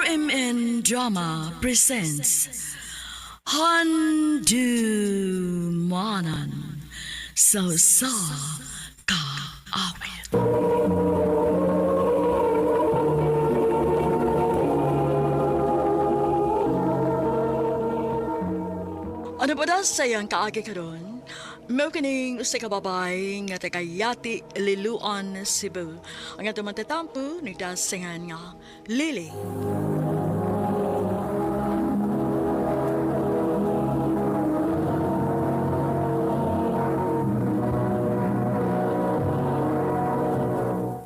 OMN Drama presents Handumanan sa Usa Ka Awit. Ano ba na sayang kaagi karon? Mao kining usa ka babay nga taga Yati, Liluan, Cebu. Ang atong matatampo nagdasingan nga Lily.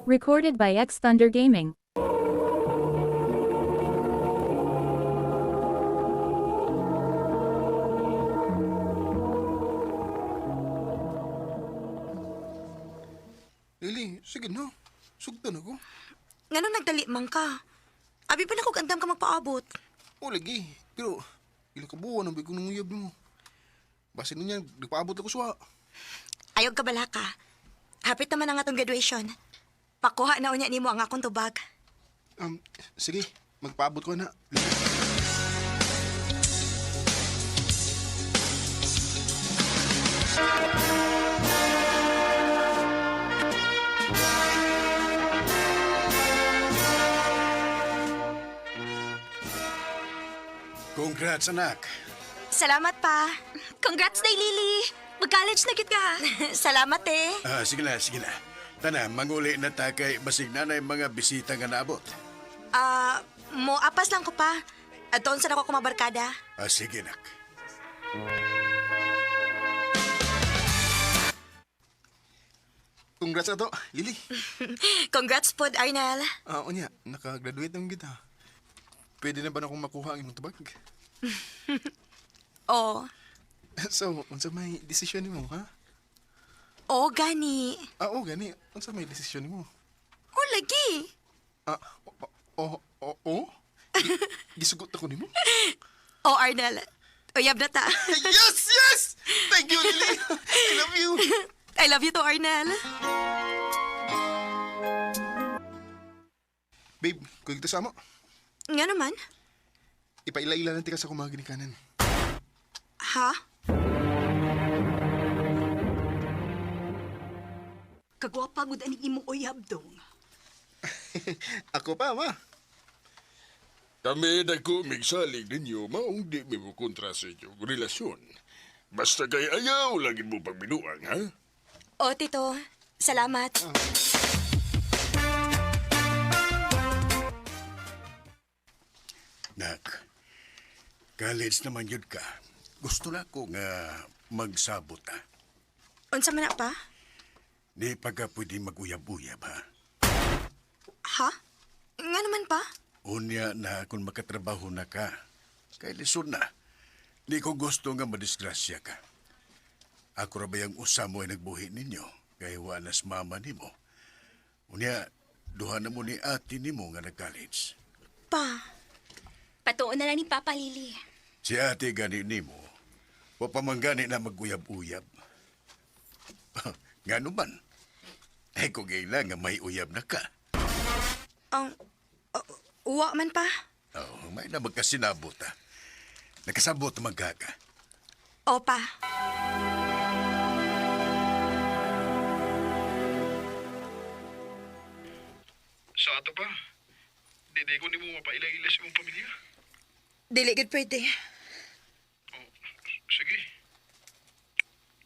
Recorded by X Thunder Gaming. Lily, sige na. Sugtan ako. Ngano nagdali man ka? Abi pa na kog andam ka magpaabot. O lagi. Pero, ila ka buwan ang bigong nanguyab mo. Basin niya, nagpaabot ako suwa. Ayaw ka bala ka. Hapit naman ang atong graduation. Pakuha na unya nimo ang akong tubag. Sige, magpaabot ko na. Congrats, anak. Salamat pa. Congrats, Day Lily! Mag-college na gid ka. Salamat eh. Ah, sige na, sige na. Tana, manguli na ta kay basig na na yung mga bisita nga naabot. Ah, mo apas lang ko pa. At doon sa ako kumabarkada. Ah, sige, nak. Congrats ato, Lily. Congrats pod, Arnel. Ah, unya, nakagraduate naman kita. Pwede na ba na akong makuha ang imong tubag? Oh. So, unsa may desisyon nimo, ha? Oh, gani. Ah, oh, gani. Unsa may desisyon nimo? Oh, lagi. Ah, oh, oh, oh, oh? Gisugot ako nimo? Oh, Arnel. Uyab na ta. Yes, yes! Thank you, Lily. I love you. I love you too, Arnel. Babe, kung kita sama, Nga naman. ipaila-ila na tika sa kumagin kanan. Ha? Kagwapa gud ani imong uyab dong. Ako pa, ma. Kami dagko migsalig ninyo, maong di mi mo kontra sa inyong relasyon. Basta kay ayaw lagi mo pagbinuang, ha? Oh, tito. Salamat. Nak, college naman yun ka. Gusto na ko nga magsabot, ha. Unsa man na pa? Di pa ka pwede mag-uyab-uyab, ha. Ha? Nga naman pa? Unya na kung makatrabaho na ka. Kay lisod na. Di ko gusto nga madisgrasya ka. Ako ra ba yung usa mo ay nagbuhi ninyo? Kay wanas mama nimo. Unya, duha na mo ni ate nimo nga nag-college. Pa. Patuon na lang ni Papa Lily. Si ate gani nimo, wa pa man gani na maguyab-uyab. Ngano man? Eh kung nga may uyab na ka. Ang uwa man pa. Oh, may na magkasinabot ah. Nakasabot man ka ka. Opa. Sa ato pa, di ko nimo mapaila-ila sa imong pamilya. Dili gud pwede. Oh, sige.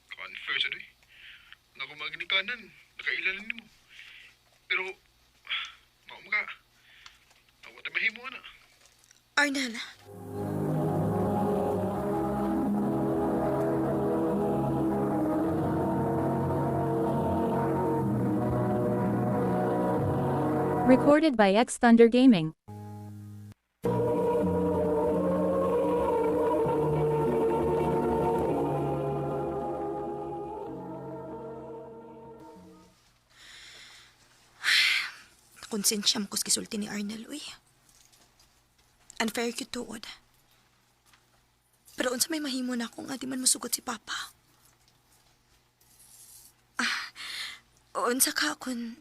Confer sa doy. Nga kung magnikanan, nakaila na nimo. Pero, mao maka. Awa ta mahimo na. Arnel. Recorded by X Thunder Gaming. Konsensya mo kus gisulti ni Arnel, uy. Unfair gyud tuod. Pero unsa may mahimo na ako nga di man musugot si Papa. Ah, unsa ka kun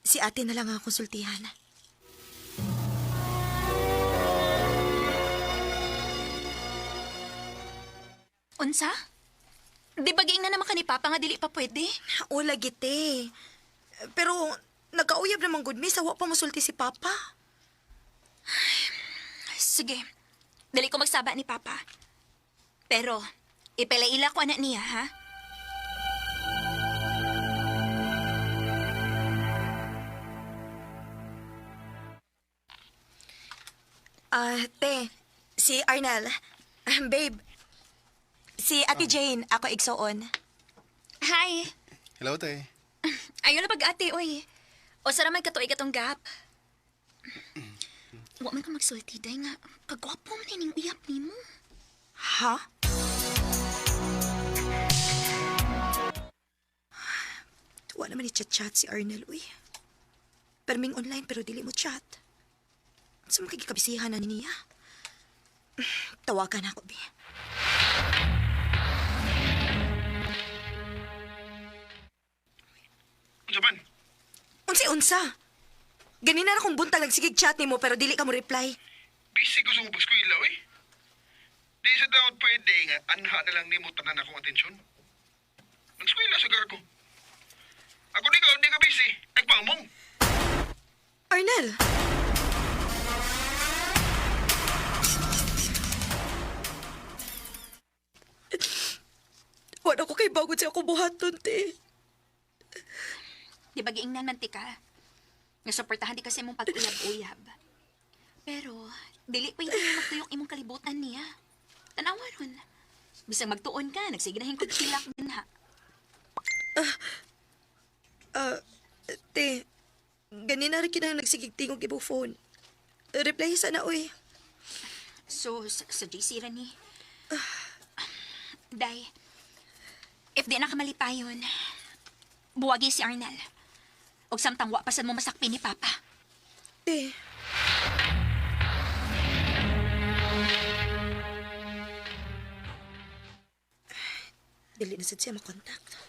si ate na lang ang konsultihan. Unsa? Di ba giingnan naman ka ni Papa nga dili pa pwede? O lagi te. Pero nagkauyab naman gud mi sa wa pa mosulti si Papa. Sige. Dali ko magsaba ni Papa. Pero, ipalaila ko anak niya, ha? Ah, te, si Arnel. Babe, si Ate Jane, ako igsoon. Hi! Hello, te. Ayaw na pag-ate, oy. O sara man katuig atong gap. Wa man ka magsulti, day nga. Kagwapo man ining uyap nimo. Ha? Tuwa naman ni chat-chat si Arnel, uy. Perming online pero dili mo chat. Sa mga kikabisihan na niya. Tawagan ako, bi. Unsa man? Unsi-unsa. Ganina na kong buntag nagsigig chat nimo pero dili ka mo reply. Busy ko sa ubos ko ilaw eh. Di sa daot pwede nga anha na lang nimo tanan akong atensyon. Nagskwela sa ko. Ako di ka busy. Nagpamong. Arnel! Wala ko kay bagod sa akong buhaton, te. Di ba giingnan man ti ka? Nga suportahan di kasi imong pag-uyab-uyab. Pero, dili pa yung magtuyok imong kalibutan niya. Tanawa ron. Bisag magtuon ka, nagsige na hingkog silak din ha. Te, ganina rin kinang nagsigig tingog ibong phone. Reply sana, oy. So, sa JC ra ni. Day, if di na ka malipayon, buwagi si Arnel. Og samtang wa pasad mo masakpi ni Papa. Te. Dili na sad siya makontakt.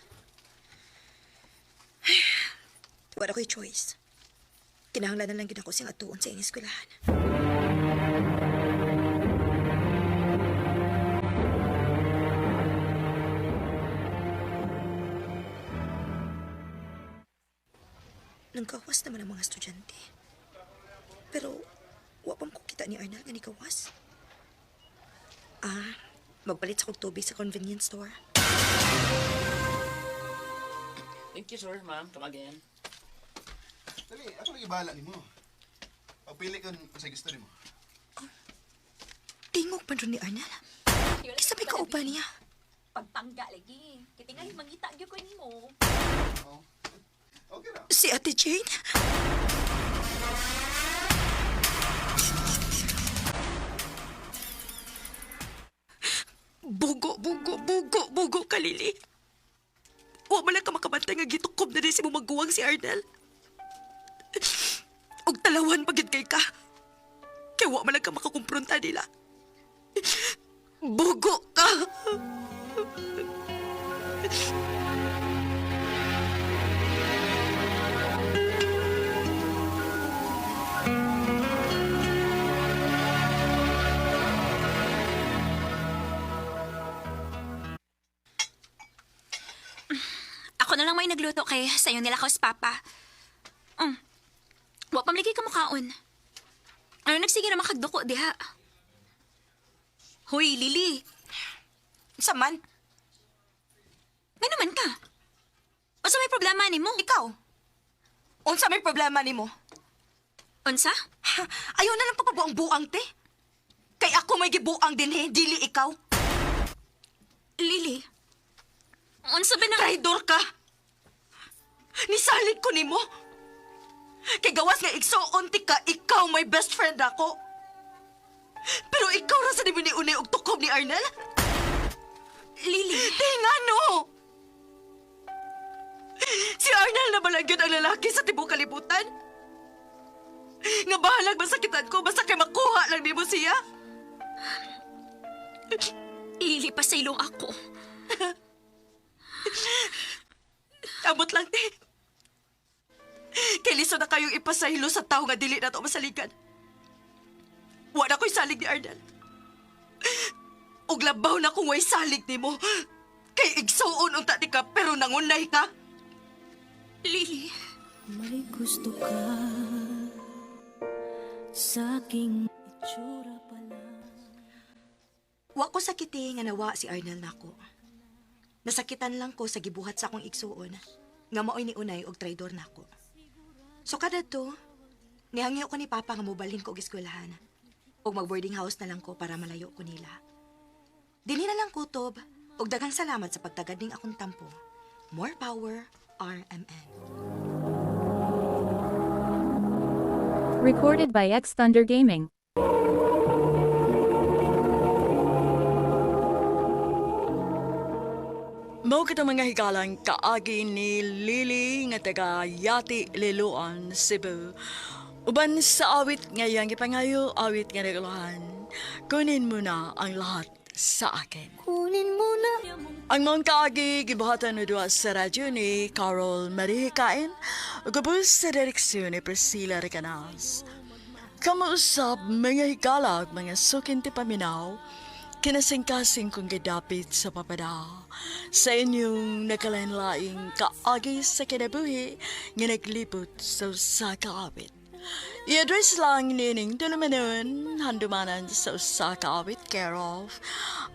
Ay, wala ko'y choice. Kinahanglan na lang gid ako siyang atuon sa iyang eskwelahan. Nangkawas naman ang mga estudyante. Pero, wa pa ko kita ni Arnel nga nikawas. Ah, magpalit sa kog tubig sa convenience store. Thank you, sir, ma'am. Come again. Dali, ako lagi bahala nimo. Pagpili ko sa gusto nimo. Tingog man ron ni Arnel. Kisa may kauban niya. Pagpangga lagi. Kitingali mangita gyud ko nimo. Okay ra. Si Ate Jane? Bugo, bugo, bugo, bugo, kalili. Wa man lang ka makabantay nga gitukob na rin si mo maguwang si Arnel. Og talawan pagid kay ka. Kay wa man lang ka makakumpronta nila. Bugo ka! Ako na lang may nagluto kay sayo nila kaus papa. Mm. Wa pamligay ka mukaon. Ano nagsige na makagduko diha? Hoy, Lily. Saman, Ngano man ka? Unsa may problema nimo? ikaw. Unsa may problema nimo? Unsa? Ha, ayaw na lang pagpabuang-buang, te. Kay ako may gibuang din, he. Dili ikaw. Lily. Unsa ba na? Traidor ka. Nisalig ko nimo. Kay gawas nga igsuon ti ka, ikaw may best friend ako. Pero ikaw ra sa ni unay og tukob ni Arnel? Lily. Te, nga no! Si Arnel na balang yun ang lalaki sa tibok kalibutan. Nga bahalag masakitan ko, basta kay makuha lang nimo siya. Lily, pasaylong ako. Amot lang, te. Kay liso na kayong ipasaylo sa tao nga dili na to masaligan. Wala ko'y salig ni Arnel. Ug labaw na kung way salig nimo. Kay igsuon unta ti ka pero nangunay ka. Lily, May gusto ka sa aking itsura pala. Wa ko sakiti nga nawa si Arnel nako. Nasakitan lang ko sa gibuhat sa akong igsuon nga maoy ni unay og traidor nako. So kada to, nihangyo ko ni Papa nga mobalhin ko og eskwelahan. Og mag-boarding house na lang ko para malayo ko nila. Dili na lang kutob og daghang salamat sa pagtagad ning akong tampo. More power, RMN. Recorded by X Thunder Gaming. Mao kita mga higalang kaagi ni Lily nga taga Yati Liloan, Cebu. Uban sa awit nga iyang gipangayo, awit nga naguluhan. Kunin mo na ang lahat sa akin. Kunin mo na. Ang mong kaagi gibuhatan no duha sa radyo ni Carol Marihikain ug ubos sa direksyon ni Priscilla Recanas. Kamuusap mga higala ug mga sukin ti paminaw, kinasingkasing kong gidapit sa papada. Sa inyong nakalain-laing kaagi sa kinabuhi nga naglibot sa usa ka awit. I-address lang nining tulumanon, handumanan sa usa ka awit, care of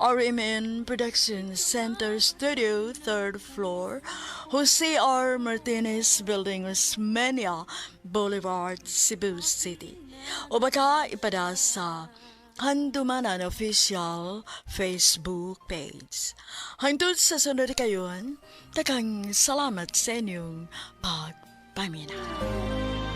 RMN Production Center Studio, 3rd floor, Jose R. Martinez Building, Osmeña Boulevard, Cebu City. O baka ipada sa Handumanan Official Facebook page. Hangtod sa sunod kayon, takang salamat sa inyong pagpaminaw.